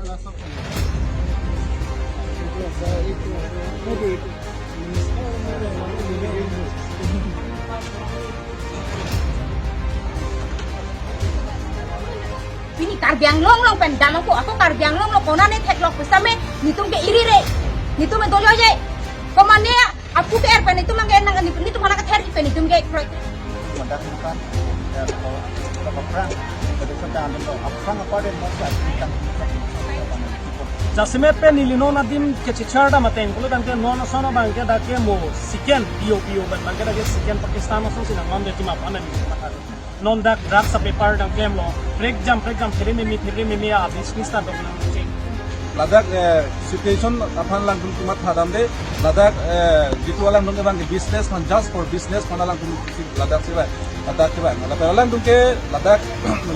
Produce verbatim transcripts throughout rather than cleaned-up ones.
Pini Karbi Anglong along pen dam ako, ako Karbi Anglong along konane theklok pusitame netum ke iri re. Netum ke doyo je. Komane apu ke er pen netum abang ke nang netum mana kether pen netum ke kroi. Madak bukan, ya, kalau, kalau perang, kalau sedang ada perang apa ada masa kita. Jasemet pen neli non adim kechechar dam ateng pulo tangte non ason abang ke dak ke mo second P O P O abang ke dak ke second Pakistan ason si nang non de tim apa na di tempat ada. Non dak drugs a-bepar dam klemlo. Prekjam, prekjam, phere meme, phere meme a-business ta dok nang cheng. Ladak, eh, situation aphan alangtum komat thadam de. Ladak, eh, jitu alangtum ke abang ke business aphan, just for business aphan alangtum si ladak si abang. Ladak si abang. Ladak alangtum ke ladak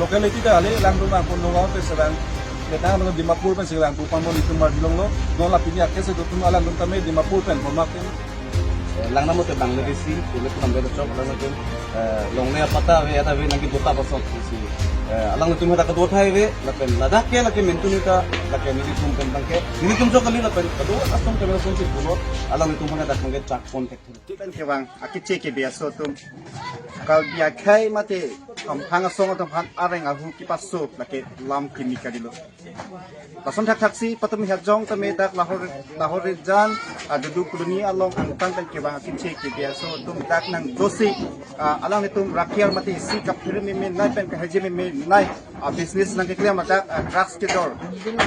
locality ta ale alangtum abang pon Nagaon pen si abang. Kita alangtum Dimapur pen si alangtum pamon itum mar dilong lo. Non la pini akes do tum alangtum tame Dimapur pen, Burma pen. Eh, lang namo te Bangladeshi, kulit nang beda chok, lang namo te, eh, longle apata ave, ada ave nangki dota pasok si. Eh, alanglitum hadak kedua thai ave, lapen ladak ke, lake mentuni ta, lake nelitum pen abang ke, nelitum chok kali lapen, kedua asong ke asong si pulo, alanglitum hadak abang ke chak pon tek. Pen ke abang, akeche kebe aso atum, Karbi akhei mate, Hamphang asong atum aphan areng ahu kepaso, lake lam kimi kalilo. Lason thakthak si patumi hajong tame dak Lahore, Lahore jan, ah, Dudu Colony along angtan pen kevang akeche kebe aso atum dak nangdosi, ah, alanglitum rakiar mate isi kaphere meme nai pen kaheje meme nai, ah, business nangkeklem ladak, ah, drugs kejor.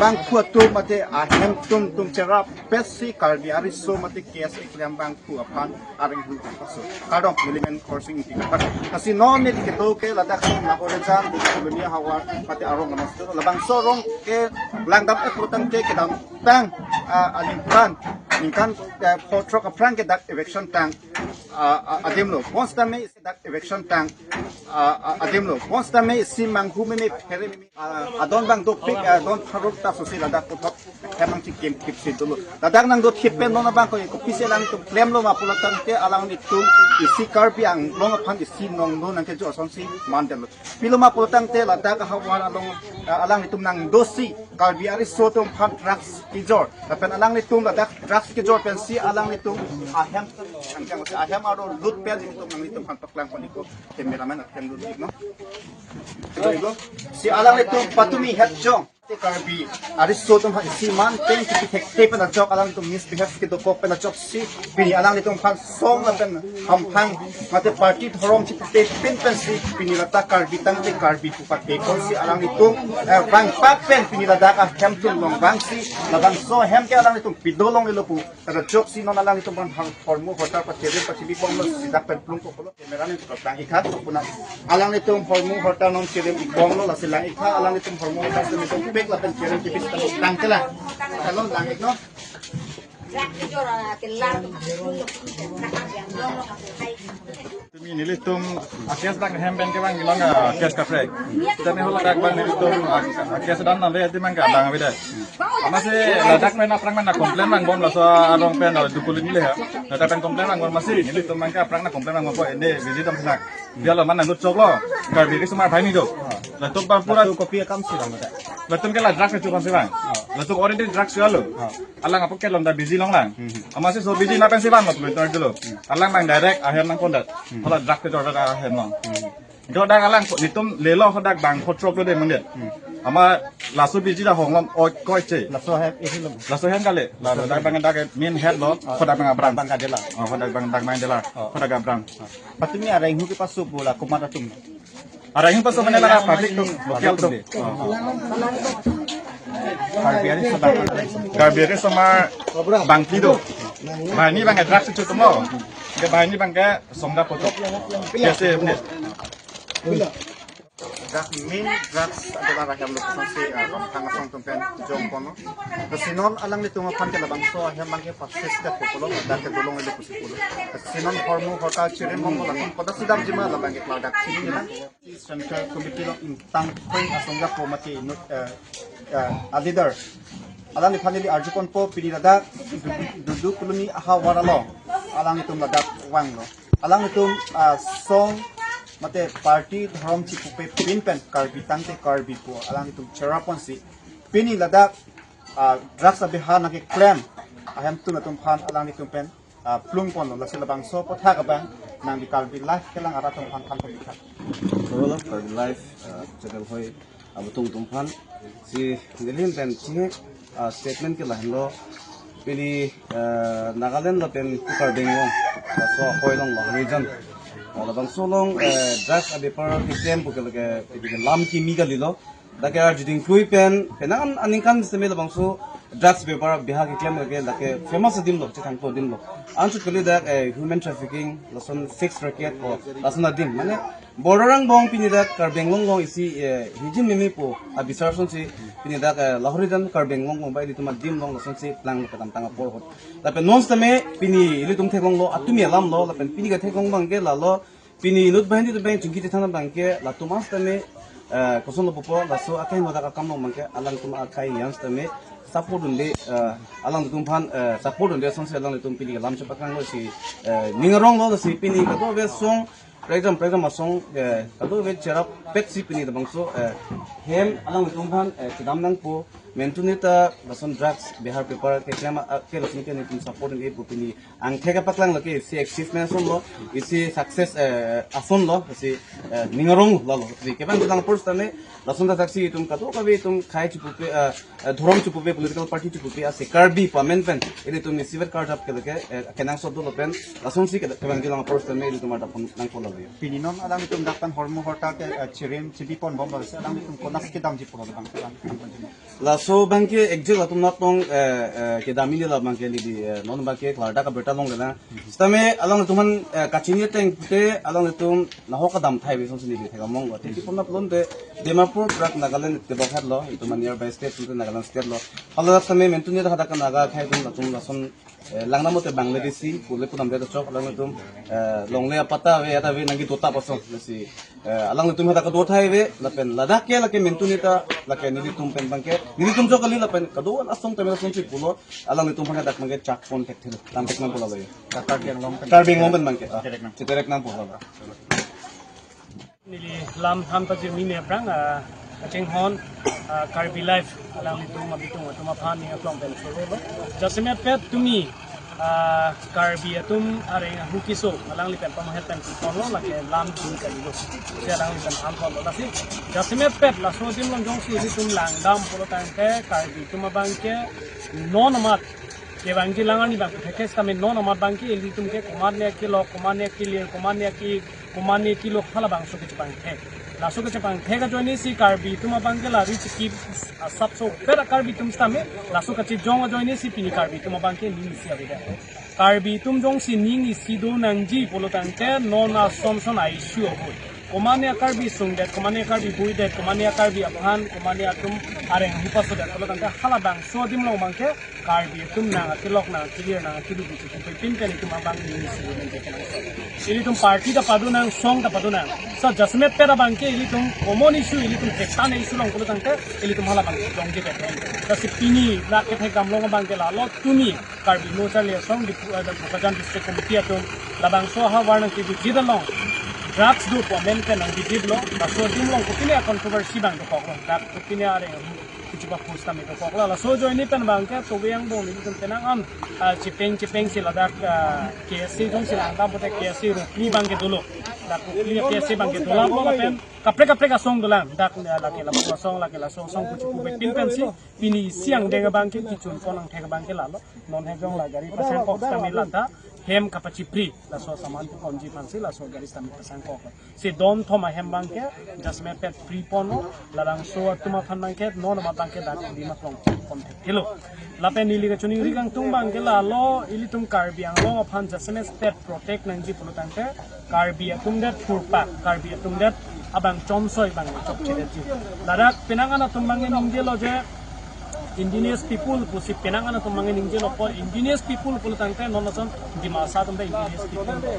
Bangphu atum mate ahem atum atum cherap pesi Karbi ariso mate K S A keklem bangphu aphan areng ahu kepaso. Kardom, neli men Khorsing Ingti Kathar. Lasi non neli kedo ke ladak Lahore jan, Dudu Colony ahavar, mate arong amas. Labangso arong ke langdam-et pulo tangte kedamtang, ah, aningkan, ningkan, eh, pho throk aphrang ke dak eviction tang, ah, ah, adim lo. Bonsitame dak eviction tang, ah, ah, adim lo. Bonsitame isi manghu meme phere meme. Ah, adon abang dopik, ah, adon pharuk ta sosi ladak puthot hem nangchikim kip si dolo. Ladak nangdothip pen non abang ko, kopisi alanglitum klemlo ma pulo tangte alanglitum isi Karbi Anglong aphan isi nongno nangkejo asonsi mandetlo. Pilo ma pulo tangte ladak ahavar along, ah, alanglitum nangdosi Karbi ariso atum aphan drugs kejor. Lapen alanglitum ladak drugs kejor pensi alanglitum ahem, ahem aro lut pen itum nanglitum aphan paklang pon-ikpo. Cameraman ahem lut-ik non. Ilo, si alanglitum patumi hajong. Te Karbi ariso atum ha isi man pen kipi thekte pen ajok alanglitum misbehave kedokok pen ajoksi pini alanglitum aphan song lapen Hamphang mate party dhorom chipupe pin pensi pini ladak Karbi tangte Karbi pu patekon si alanglitum, eh, bangpak pen pini ladak ahem atum along vangsi labangso ahem ke alanglitum pido longlelo pu. Tada ajoksi non alanglitum aphan hormu hortar pacherim pachili bomlo, sidak pen plung kokolo. Camera ni tukang ikha, puna alanglitum hormu hortar non cherim-ik bomlo, lasi lang-ik tha, alanglitum hormu hortar cherim-ik pek lapen cherim tipis tangte lang. Hello, lang-ik non. Tumi nelitum a-case dak hem pen kevang kelong a-case kaprek. Tumi haladak abang nelitum a-case dam nang le ati mang ke abang avedet. Amatsi ladak pen aphrang nang complain vangbom laso arong pen, oh, Dudu Colony le ha. Ladak pen complain vangbom amatsi nelitum abang ke aphrang nang complain vangbom ko ene visit dam sinak. Dia lo man nanglut choklo. Karbi ke sumar bhai ni do. Latum bang pura. Latum kopi akam si bang ladak. Latum ke la drugs ke chukang si bang. Latum already drugs ke alo. Alang apo kelong ta busy longlang. Amatsi so busy na pen si bang lo, latum dolo. Alang bang direct ahem nang kondat. Hala drugs kejor dak ahem nang. Jor dak alang netum lelo hadak bang pho throk lo de mundet. Amat laso busy dak honglom oi koi che. Laso ahem isi lo. Laso ahem kali. Laso dak bang dak main head lo. Hadak bang abrang. Bang kadela. Oh, hadak bang dak main dela. Hadak abrang. Patumi areng ahu kepaso pu la komat atum. Areng ahu paso mane la public atum, local atum. Karbi ari sama. Karbi ari sama bang phli do. Banghini bang drugs chutum lo. Ke banghini bang ke songda poto. Biasa ni. Dak main drugs adalah rakyat lokal si, ah, Hamphang asong atum pen jongkon lo. Lasi non alanglitum aphan ke labangso ahem bang ke pasis dak pulo, dak ke dolonglelo pusi pulo. Lasi non hormu hortar cherim bomlo lapen kodak si damji ma labang ke kladak chini nang. Central Committee along ingtang pen asong dak po mati inut, eh, eh, a leader. Alangliphan neli arjuponpo pini ladak Dudu, Dudu Colony ahavar along alanglitum ladak vanglo. Alanglitum, ah, song mate party dhorom chipupe pin pen Karbi tangte Karbi pu alanglitum cherapon si pini ladak ah, drugs abihar nangkeklem ahemtun atum aphan alanglitum pen, ah, plung ponlo, lasi labangso aputhak abang nangli Karbi Live kelang arat atum aphan than pon-ik tha. Hello, Karbi Live, ah, channel hoi abutung atum aphan. Si nelihin pen chini, ah, statement ke lahenlo. Pini, ah, Nagaland lapen Karbi Anglong, ah, so apor along lo region. Ah, labangso along, eh, drugs abepar keklem pu ke lake, pini ke lam kimi kalilo. Lake arjuding thui pen, penang aningkan sitame labangso drugs bepar abihar keklem lake, lake famous adim lo, chethangpo adim lo. Anchot kali dak, eh, human trafficking, lason sex racket, o lason adim. Mane, border angbong pini dak Karbi Anglong along isi, eh, hijim mimi pu abisar asonsi pini dak, eh, lahori dan Karbi Anglong along ba ilitum adim along lasonsi planglo kedamtang apor ahut. Lapen non sitame pini ilitum theklonglo, atumi alam lo, lapen pini ketheklong abangke lalo, pini inut banghini atum pen chingki chethan abangke latum an sitame, eh, kosonlo pupo, laso akai modak akam along abangke alangtum akai an sitame support dunde, eh, alangtum aphan, eh, support dunde asonsi alanglitum pini alam chepaklanglo si, eh, ning aronglo si pini kadokave asong, prekjam prekjam asong, eh, kadokave cherap pet si pini labangso, eh, hem alanglitum aphan, eh, chedam nangpo, mentu neta lason drugs bihar bepar keklem, ah, ke lason ke nelitum support dunde pu pini angthek kepaklanglo ke isi achievement asonlo, isi success, eh, asonlo, isi, eh, ning arong lalo. Si kevang kelang apor sitame, lason ta saksi itum kadokave itum khei chipupe, eh, eh, dhorom chipupe, political party chipupe, ase Karbi pamen pen ilitum isivet karjap ke lake, eh, kenangsot dolo pen, lasonsi ke, kevang kelang apor sitame ilitum arta pon nangpo lalo. Pini non alanglitum dak pen hormu horta ke, eh, chirim chibi ponbomlo, si alanglitum konat kedamji pulo bang, bang, bang. Laso abangke exact latum natong, eh, eh, kedam ini la abangke neli, eh, non abangke klardak abirta longlelang. Sitame alanglitum aphan, eh, kachini ateng pute alanglitum nahok kedam thai ave asonsi neli thek among lo. Tiki pon nap lon te Dimapur prak Nagaland tebok het lo, itum nearby state pute Nagaland state lo. Haladak sitame mentu neta hadak Naga akhei atum latum lason, eh, langnam pute Bangladeshi, pule pudam de chok alanglitum, eh, longle apatta ave, ada ave nangkedo tap ason, lasi, eh, alanglitum hadak kedo thai ave, lapen ladak ke lake mentu neta, lake nelitum pen abangke, nelitum chok kali lapen kadokave asong tame asonsi pulo, alanglitum aphan hadak abangke chak pon thekthelo, than thek nangpo lalo. Karbi Anglong pen. Karbi Anglong pen abangke, ah, cheterek nang. Cheterek nangpo lalo. Neli lam than pajirmi me aphrang, ah, kachinghon, ah, Karbi Live alanglitum abitung atum aphan ning aklong pen chorolo. Jasemet pet tumi, ah, Karbi atum areng ahu keso alangli pen pamohet pen pi ponlo, lake lam kimi kalilo. Si alangli pen than ponlo lasi. Jasemet pet laso adim along jongsi ilitum langdam pulo tangte Karbi atum abangke non amat kevangji lang arni abang thekes kami non amat abangke ilitum ke komatne akilok, komatne akilir, komatne aki komatne akilok halabangso kechepangthek. Laso kechepangthek ajoine si Karbi atum abangke la ri chiki asapso pera Karbi atum sitame, laso kachejong ajoine si pini Karbi atum abangke ning isi avedet. Karbi atum jongsi ning isi do nangji pulo tangte non ason son a-issue ahut. Komatne a-Karbi sungdet, komatne a-Karbi buidet, komatne a-Karbi aphan, komatne atum areng ahu pasodet pulo tangte halabangso adim along abangke Karbi atum nang akilok nang akilir nang akilu bichu kumpui pin pen itum abang ning isi ning ke nang. Ilitum party ta padu nang, song ta padu nang. So jasemet pet abangke ilitum common issue, ilitum tektan issue along pulo tangte ilitum halabang longji pet. Lasi pini dak kethek dam along abangke lalo tumi Karbi Lo Charli Asong di, eh, Bokajan District Committee atum labangso ahavar nangkebiji along drugs do pu amen pen nangbijilo. Laso adim along kopine a-controversy abang dokoklo. Dak kopine areng kechipa post kami dokoklo. Laso ajoine pen abangke tobe angbong nelitum penang an, ah, chepeng chepeng si ladak, ah, K S A jongsi langdam pute K S A rukni abangke dolo. Dak rukni K S A abangke dolaplo lapen kaprek kaprek asong dolang. Dak, ah, lake lapu asong, lake laso asong kuchuku bepin pensi pini isi angdeng abangke kechun pon angthek abangke lalo. Non hejong la gari pasangkok sitame lata hem kapachipri laso saman ponji aphansi laso gari sitame pasangkok. Si don thom ahem abangke jasemet pet pri ponlo, labangso atum aphan abangke non amat abangke dak di matlong pon thekthelo. Lapen neli kachiningri kangtung abangke lalo ilitum Karbi Anglong aphan jasemet pet protect nangji pulo tangte Karbi atum det purpak, Karbi atum det abang chomsoi abang chokchedetji. Ladak penang an atum abangke ningjelo je indigenous people pusi penang an atum abangke ningjelo, po indigenous people pulo tangte non ason Dimasa atum ta indigenous people lo,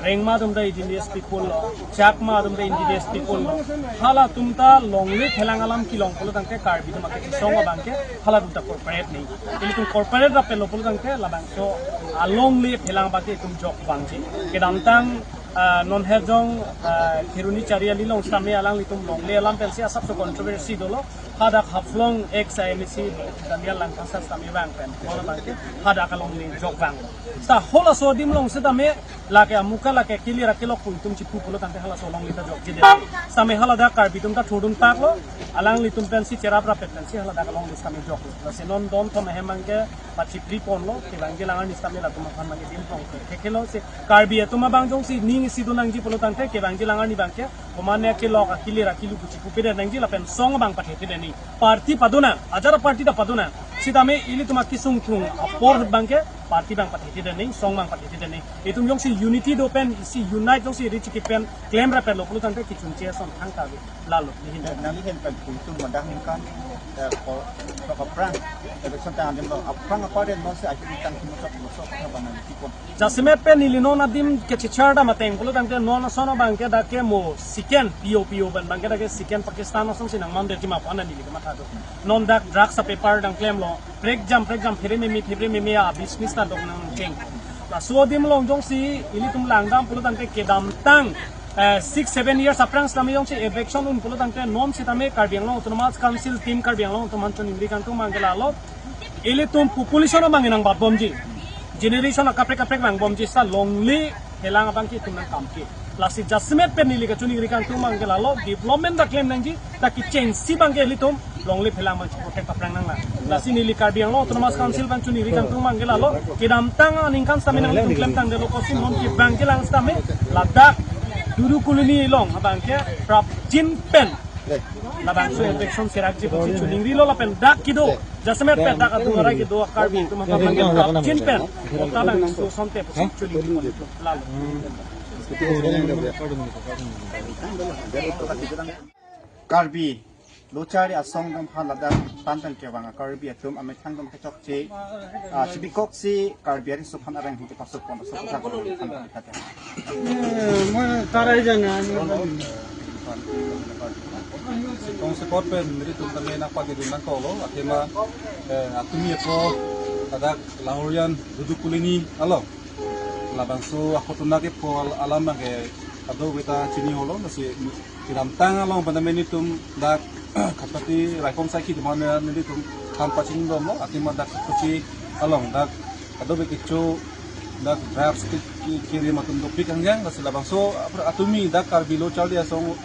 Rengma atum ta indigenous people lo, Chakma atum ta indigenous people lo. Halatum ta longle phelang alam kelong pulo tangte Karbi atum akesong abangke halatum ta corporate ni. Ilitum corporate raplo pulo tangte labangso alongle phelang abangke itum jok vangji. Kedamtang Ah, non Hejong, ah, Kheroni Chariali along sitame alanglitum longle alam pensi asapso controversy dolo. Hadak Haflong ex MAC Daniel Langthasa sitame vang pen. Kona abangke hadak alongle jok vanglo. Sita halaso adim along sitame lake amuka lake kilir akilok pu itum chipu pulo tangte halaso alongle ta jokjedet. Sitame haladak Karbi atum ta thurdun taklo. Alanglitum pensi cherap rapet pensi haladak alongle sitame joklo. Lasi non don thom ahem abangke pachipri ponlo, kevangji alang arni sitame latum aphan abangke dim pon ke. Kekelo si Karbi atum abang jongsi ning isi do nangji pulo tangte kevangji alang arni abangke, komane akilok akilir akilu pu chipupedet nangji lapen song abang pathethedet nangji. Party padonang, ajat a-party ta padonang. Sitame ilitum akesung krung apor abangke, party abang pathethedet nangji, song abang pathethedet nangji. Itum jongsi unity do pen, isi unite jongsi ri chiki pen, klem rapetlo pulo tangte kechunche ason thangta ave. Lalo, nihin. Nangli hen pen pui tum madak ningkan, eh, ko, ko aphrang, election tang adim lo, aphrang apa den non si akhir tang tum sok sok apa nang tipon. Jasemet pen neli non adim kechechar dam ateng pulo tangte non ason abangke dak ke mo second P O P O pen abangke dak ke second Pakistan ason si nangman der kima pu an neli kematha do. Non dak drugs a-paper dang klemlo, prekjam prekjam phere meme phere meme a-business ta dok nangcheng. Laso adim along jongsi ilitum langdam pulo tangte kedamtang, eh, six seven years aphrang sitame jongsi eviction un pulo tangte non sitame Karbi Anglong Autonomous Council team Karbi Anglong atum aphan choningri kangtung abangke lalo. Ilitum population abang nangbatbomji. Generation akaprek kaprek vangbomji sita longle phelang abangke itum nangkam ke. Lasi jasemet pen neli kachoningri kangtung abangke lalo development ta klem nangji, ta kechengsi abangke ilitum longle phelang abang protect aphrang nanglang. Lasi neli Karbi Anglong Autonomous Council abang choningri kangtung abangke lalo, kedamtang aningkan sitame nangtum klemtangdetlo kosi non kevangji alang sitame ladak Dudu Colony along abangke prapjin pen labangso eviction serakji pusi choningrilo lapen dak kedo, jasemet pen dak adung arai kedo Karbi atum aphan abangke prapjin pen kota abang so sonte pusi choningri lalo. Karbi Lo Charli Asong atum aphan ladak tan tan kevang a-Karbi atum amethang atum kechokche, ah, chibikoksi Karbi ariso aphan areng ahu kepaso pon aso kotha ko than than. Eh, mo tarai jana. Kongsekot pen nelitum tame nangpagidun nangkoklo, athema, eh, atumi apo ladak Lahorian Dudu Colony along labangso akotuna kepo alam abangke kadokave ta chini holo, lasi kedamtang along pen nelitum dak Khatkhati raikom saikhi atum aphan nelitum than pachinidomlo, athema dak Khatkhati along dak kadokave kecho dak drugs ke, ke, kerim atum dopik hangjang, lasi labangso apr-, atumi dak Karbi Lo Charli Asong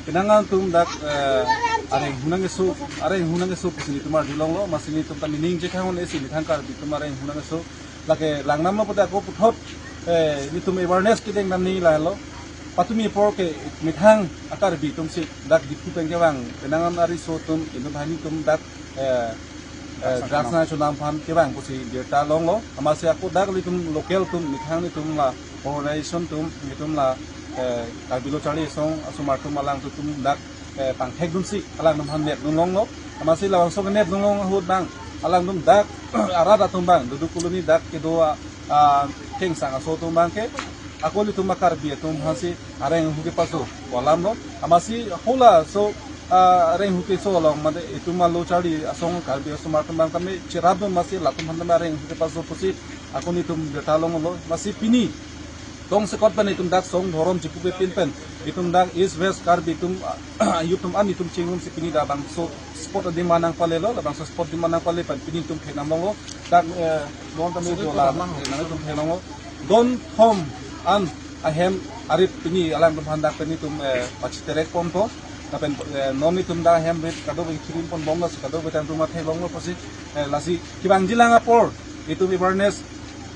penang atum dak, eh, areng ahu nangkeso, areng ahu nangkeso pusi nelitum arjulonglo, amatsi nelitum ta meaning je khang on esi methang Karbi atum areng ahu nangkeso. Lake langdamlo pute ako puthot, eh, nelitum awareness kedeng damji lalo. Patumi apor ke methang a-Karbi atum si dak Diphu pen kevang, penang an ariso atum, inut banghini atum dak, eh, eh, drugs nangchonam aphan kevang pusi birta longlo. Amatsi ako dak nelitum local atum, methang nelitum la organization atum, nelitum la, eh, Karbi Lo Charli Asong asomar atum alangtum dak, eh, pangthekdunsi alangtum aphan nepdunlonglo. Amatsi labangso kenepdunlong ahut abang alangtum dak arat atum abang Dudu Colony dak kedo a, a, kengsang aso atum abangke ako ilitum a-Karbi atum aphansi areng ahu kepaso pu alamlo. Amatsi halaso, a, areng ahu keso along mate itum a-Lo Charli Asong Karbi asomar atum abang tame cherapdun amatsi latum aphan tame areng ahu kepaso pusi ako nelitum birta longlo. Amatsi pini kongsekot pen itum dak song dhorom chipupe pin pen itum dak East West Karbi atum, ah, youth atum an itum chingrumsi pini dak labangso spot adim nangpalelo, labangso spot adim nangpale pen pini itum phenam longlo. Dak, eh, don tame jo la, nangtum phenam longlo. Don thom an ahem arit pini alangtum aphan dak pini itum, eh, pachiterek ponpo. Lapen, eh, non itum dak ahem arit kadokave kirim ponbomlo, si kadokave tangtum athe longlo pusi, eh, lasi kevangji alang apor itum awareness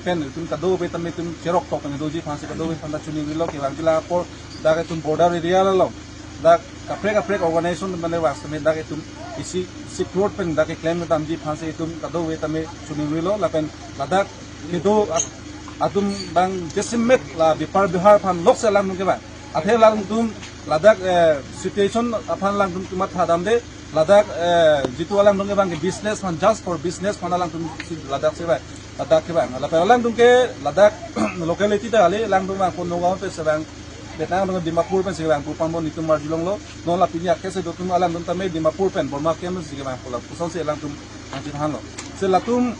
pen itum kadokave tame itum cherok tok pen doji aphansi kadokave aphan ta choningrilo, kevangji alang apor dak itum border area along dak kaprek kaprek organization atum mane waksame dak itum isi secret pen dak keklem damji aphansi itum kadokave tame choningrilo, lapen ladak kedo at-, atum abang jasemet la bepar behar aphan lok si alangtum kevang. Athe alangtum ladak, eh, situation aphan alangtum kematha damde, ladak, eh, jitu alangtum kevang ke business aphan, just for business aphan alangtum si ladak si vang, ladak kevang. Lapen alangtum ke ladak locality ta kali, alangtum vangpo Nagaon pen si vang, lapen alangtum Dimapur pen si vang pu pambon itum arjulonglo. Non la pini akhe si do atum alangtum tame Dimapur pen Burma camp si kevang pu la pusonsi alangtum nangchethanlo. Si latum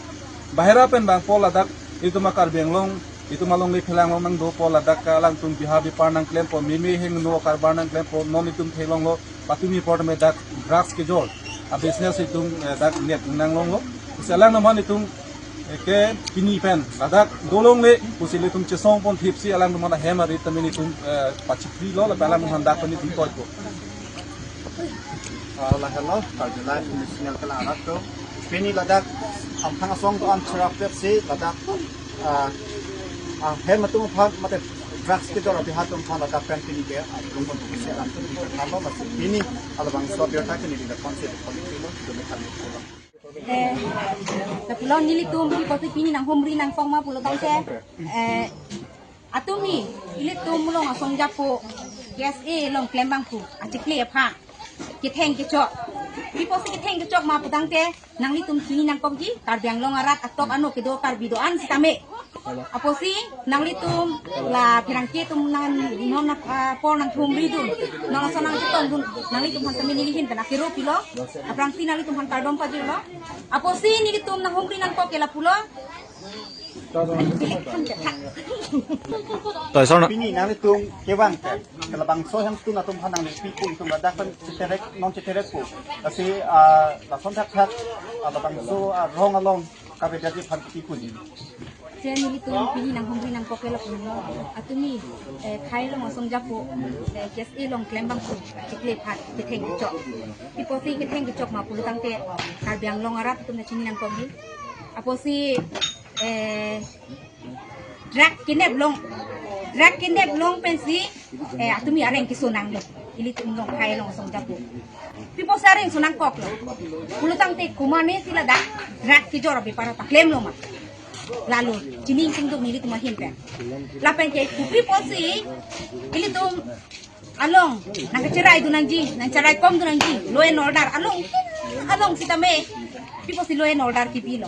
bahera pen vangpo ladak itum a-Karbi Anglong Itum alongle phelang long nangdopo, ladak alangtum biha bepar nangklempo, meme hingno karbar nangklempo, non itum theklonglo, patumi apor tame dak drugs kejor abusiness itum, eh, dak net nanglonglo. Pusi alangliphan itum, eh, ke pini pen ladak dolongle pusi ilitum chesongpon thipsi alangliphan ahem arit tame itum, eh, pachiprilo, lapen alangliphan dak pen itum toipo. Ah, lahelo, Karbi Live News Channel kelang arat atum. Pini ladak Hamphang asong do-an cherap si ladak, ah, ah, hem atum aphan mate drugs kejor abiha atum aphan ladak pen pini ke, ah, lungpon pusi alanglitum pini ke thalo, lasi pini labangso abirta ke neli lapuson si politik lo, demi kami pulang. Eh, lapulo nelitum pi kopi pini nanghumri nangkok ma pulo tangte, eh, atumi, ilitum Mulong Asong Japo, K S A along klembangphu achikli aphan ketheng kechok. Pi pusi ketheng kechok ma pu tangte, nanglitum chini nangkokji, Karbi Anglong arat atok ano kedo Karbi do-an sitame. Apotsi nanglitum la pherangke atum nang non, ah, apor nanghumridun, non lason nangchetongdun, nanglitum aphan tame neli ahin pen akero pilo. Aphrangsi nanglitum aphan kardom pajirlo. Apotsi nelitum nanghumri nangkok ke lapulo. Toi, sorry. Pini nanglitum kevang ke, ke labangso hem atum atum aphan nangpipo, itum ladak pen cheterek, non cheterekpo. Lasi, ah, lason thakthak, ah, labangso, ah, rong along kavedet aphan pipo ji. Je nelitum pini nanghumri nangkok ke lapulo. Atumi, eh, Hamphang asong Japo, eh, K S A along klembangphu achikli aphan ketheng kechok. Pi pusi ketheng kechok ma pulo tangte, Karbi Anglong arat atum ta chini nangkokji. Apotsi, eh, drug kenep long, drug kenep long pensi, eh, atumi areng keso nanglo, ilitum along Hamphang asong Japo. Pi pusi areng so nangkoklo pulo tangte, komatne si ladak drug kejor abepar paklemlo ma. Lalo chini singduk nelitum ahin pen. Lapen ke kopi pusi ilitum along nangkacheraidun nangji, nangcheraikomdun nangji, law and order along, along sitame, pi pusi law and order kepilo?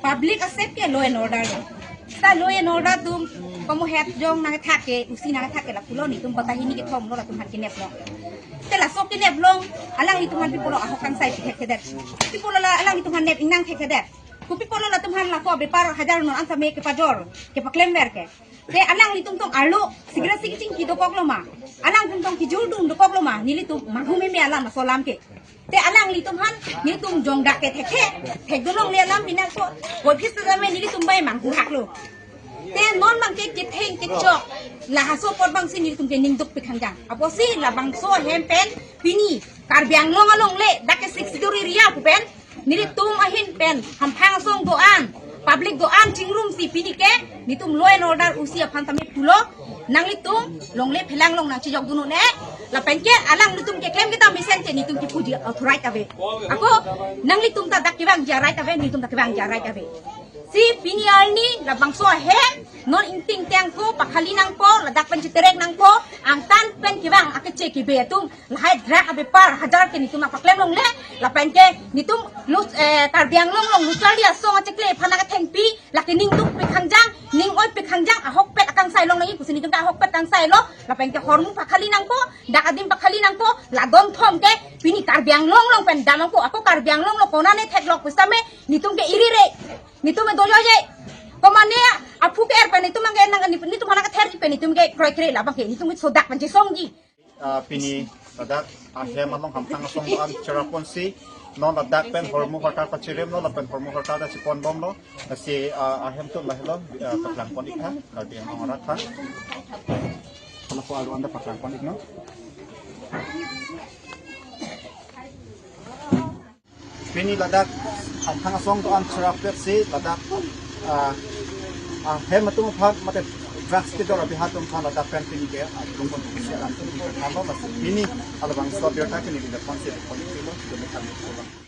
Public asep ke law and order lo. Seta law and order atum komo het jong nangkethak ke, usi nangkethak ke lapulo, nelitum kota hini kethom lo latum aphan kenep long. Te laso kenep long, alanglitum aphan pi pulo ahok kangsai pi thekthedet? Pi pulo la alanglitum aphan nep ingnang thekthedet? Kopi pulo latum aphan lako bepar hajar non an tame kepajor, kepaklemver ke? Te alanglitum tong arlo cigarette si kachingki dokoklo ma? Alanglitum tong kijurdun dokoklo ma? Nelitum manghu meme alam laso alam ke. Te alanglitum aphan nelitum jongdak ke thekthe, thekdun longle alam pinak so, koi phis tame nelitum bai manghu haklo. Te non abang ke ketheng kechok, lahaso apot abangsi nelitum ke ningduk pikhangjang. Apotsi labangso ahem pen pini Karbi Anglong alongle, dak ke Sixth Schedule area pu pen, nelitum ahin pen Hamphang asong do-an, public do-an chingrumsi pini ke nelitum law and order usi aphan tame pulo, nanglitum longle phelang long nangchejokdun un-e. Lapen ke alanglitum keklem kita mesen te nelitum kipuji authority ave. Ako nanglitum ta dak kevangji right ave, nelitum ta kevangji right ave. Si pini arni labangso ahem non ingting tangko, pakhali nangpo, ladak pen cheterek nangpo, angtan pen kevang akeche kebe atum lahai drug abepar hajar ke nelitum nangpaklem longle, lapen ke nelitum lus, eh, Karbi Anglong along lusarli asong achikli aphan nangkethengpi, lake ningduk pikhangjang, ning-oi pikhangjang, ahokpet akangsai long nangji pusi nelitum ta ahokpet kangsailo, lapen ke hormu pakhali nangpo, dak adim pakhali nangpo, la don thom ke pini Karbi Anglong along pen damnangpo, ako Karbi Anglong along konane theklok pusitame nelitum ke irire, nelitum ke doyo je. Komatne aphu ke-er pen nelitum abang ke nang, nelitum aphan nangkether pen nelitum ke kroikre, labang ke nelitum ke sodak pen chesongji. Ah, pini ladak ahem along Hamphang asong do-an cherapponsi, non ladak pen hormu hartal pachirimlo, lapen hormu hartal ta chiponbomlo. Lasi, ah, ahem atum lahelo, ah, paklangpon ik tha, Karbi Anglong arat tha. Kalau ko aru anda paklangpon ik non. Pini ladak Hamphang asong do-an cherapsi ladak, ah, ah, hem atum aphan mate drugs kejor abiha atum aphan ladak pen pini ke, ah, lungpon pusi alanglitum pini ke thalo, lasi pini labangso abirta ke neli lapuson si politik lo, demi kami pulang.